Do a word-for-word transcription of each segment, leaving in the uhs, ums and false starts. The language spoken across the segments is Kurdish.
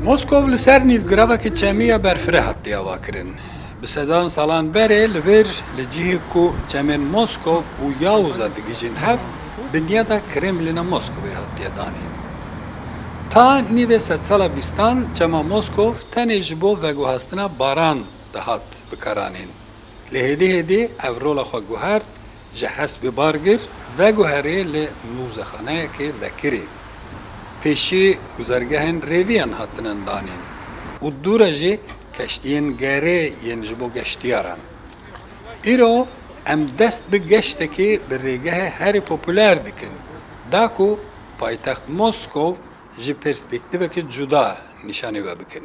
Moskov li ser nîvgiraveke çemî ya berfireh hatiye avakirin. Bi sedan salan berê li vir, li cihê ku çemên Moskov û Yawuza digihîjin hev, binyada Kremlîna Moskovê hatiye danîn. Ta nîvê sedsala bîstan çema Moskov tenê ji bo veguhastina baran dihat bikaranîn. Lê hêdî hêdî ev rola xwe guhert, ji hesbê bargir veguherê li mûzexaneyekê vekirî. Pêşî guzergehên rêviyan hatine danîn û dû re jî keştiyên gerê yên ji bo geştiyaran. Îro em dest bi geştekê bi rêgehê herî popûler dikin, da ku paytext Moskov ji perspektîveke cuda nîşanî we bikin.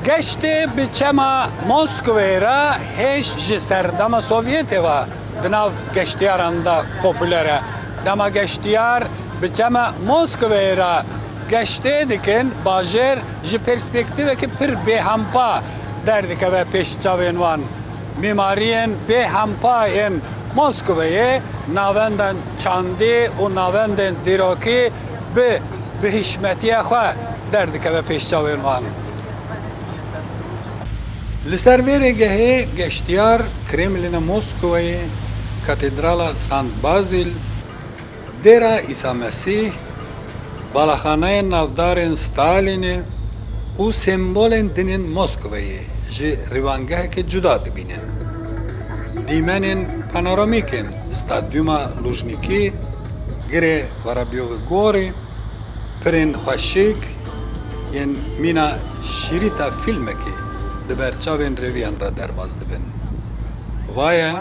Geştê bi çema Moskovê re hêj ji serdema Sovyetê ve di nav geştiyaran de popûler e. Dema geştiyar bi çema Moskovê re geştê dikin, bajêr ji perspektîvekî pir bêhempa derdikeve pêş çavên wan. Mîmariyên bêhempa yên Moskoveyê navendên çandî û navendên dîrokî bi bihişmetiya xwe derdikeve pêş çavên wan. Li ser vê rêgehê geştiyar Kremlîna Moskowayê, Katedrala Sant Bazîl, Dêra Îsa Mesîh, balaxaneyên navdarên Stalînê û sembolên din ên Moskowayê ji rîwangeheke cuda dibînin. Dîmenên panoramîk ên Stadyuma Lujnîkî, Girê Vorobyovê Gorî, pirên xweşik yên mîna şîrîta fîlmekê di ber çavên rêviyan re derbas dibin. Vaye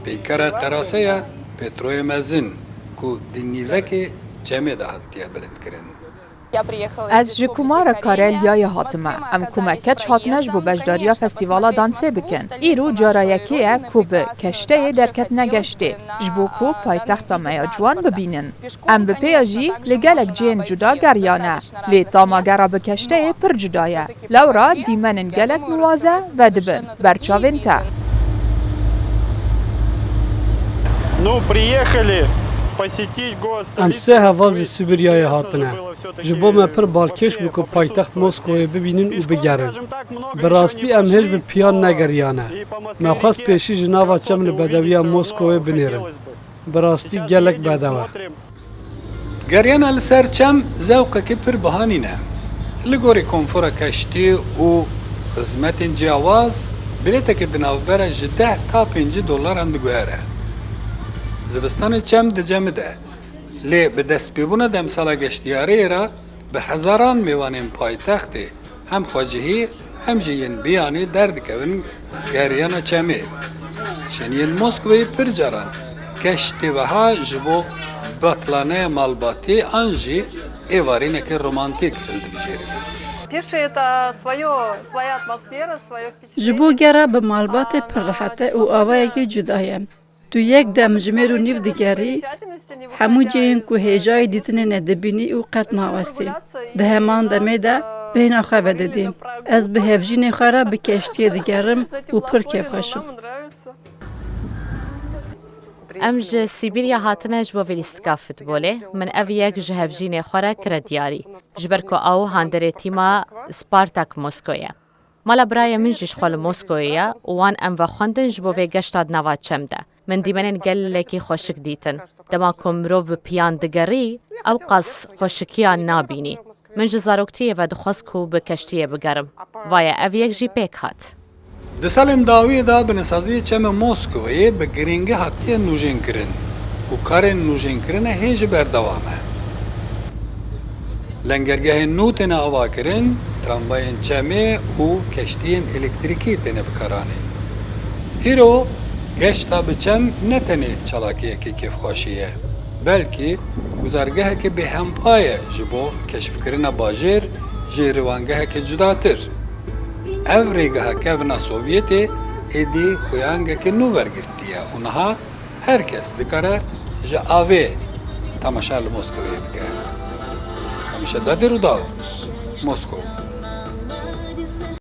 peykera qerase ya Petroyê mezin ku di nîvekê çemê de hatiye bilindkirin. Ez ji Kumara Karelyayê hatime. Em ku me keç hatine ji bo beşdariya festîvala dansê bikin. Îro cara yekê ye ku bi keşteyê derketine geştê, ji bo ku paytexta me ya ciwan bibînin. Em bi pê ya jî li gelek cihên cuda geriyane, lê tama gera bi keşteyê pir cuda ye. Lewra dîmenên gelek nuwaze vedibin ber çavên te. Ну, приехали посетить город. Em sê heval ji Sîbiryayê hatine. Ji bo me pir balkêş bû ku paytext Moskowê bibînin û bigerin. Bi rastî em hêj bi piyan negeriyane. Me xwest pêşî ji nava çem li bedewiya Moskowê binêrin. Bi rastî gelek bedew e. Geriyana li ser çem zewqekî pir biha nîne. Li gorî konfora keştî û xizmetên ciyawaz, bilêtekê di navbera ji deh ta pêncî dolaran diguhere. Zivistanê çem dicemide, lê bi destpêbûna demsala geştiyariyê re bi hezaran mêvanên paytextê hem xwecihî hem jî yên biyanî derdikevin geriyana çemê. Şeniyên Moskveyê pir caran geştê wiha ji bo betlaneya malbatî an jî êvarîneke romantîk hildibijêrin. Пишет о своё, своя атмосфера, свое впечатление. Ji bo gera bi malbatê pir rehet e û awayekî cuda ye. Tu yek dem ji mêr û nîv digerî, hemû cihên ku hêjayî dîtinê ne dibînî û qet nawestî. Di heman demê de bêhna xwe vedidî. Ez bi hevjînê xwe re bi keştiyê digerim û pir kêfxweş im. Em ji Sîbîrya hatine ji bo vê lîstika futbolê. Min ev yek ji hevjînê xwe re kire diyarî. Ji ber ku ew handerê tîma Spartak Mosko ye. Mala birayê min jî ji xwe li Moskoyê ye û wan em vexwendin ji bo vê geşta di nava çem de. Min dîmenên gelekî xweşik dîtin. Dema ku mirov bi piyan digerî, ew qas xweşikiya nabînî. Min ji zaroktiyê ve dixwest ku bi keştiyê bigerim. Vaye ev yek jî pêk hat. Di salên dawiyê de binesaziyê çemê Moskoweyê bi girîngî hatiye nûjênkirin û karên nûjênkirinê hê jî berdewam e. Lengergehên nû têne avakirin, tramvayên çemê û keştiyên elektrîkî têne bikaranîn. Îro geşta bi çem ne tenê çalakiyekê kêfxweşî ye, belkî guzargeheke bêhempa ye ji bo keşfkirina bajêr jî rêwangeheke cudatir. Ev rêgeha kevna Sovyetê êdî xuyangeke nû wergirtiye û niha her kes dikare ji avê temaşa li Moskowê bike. Hemîşe Dadê Rûdaw, Moskow.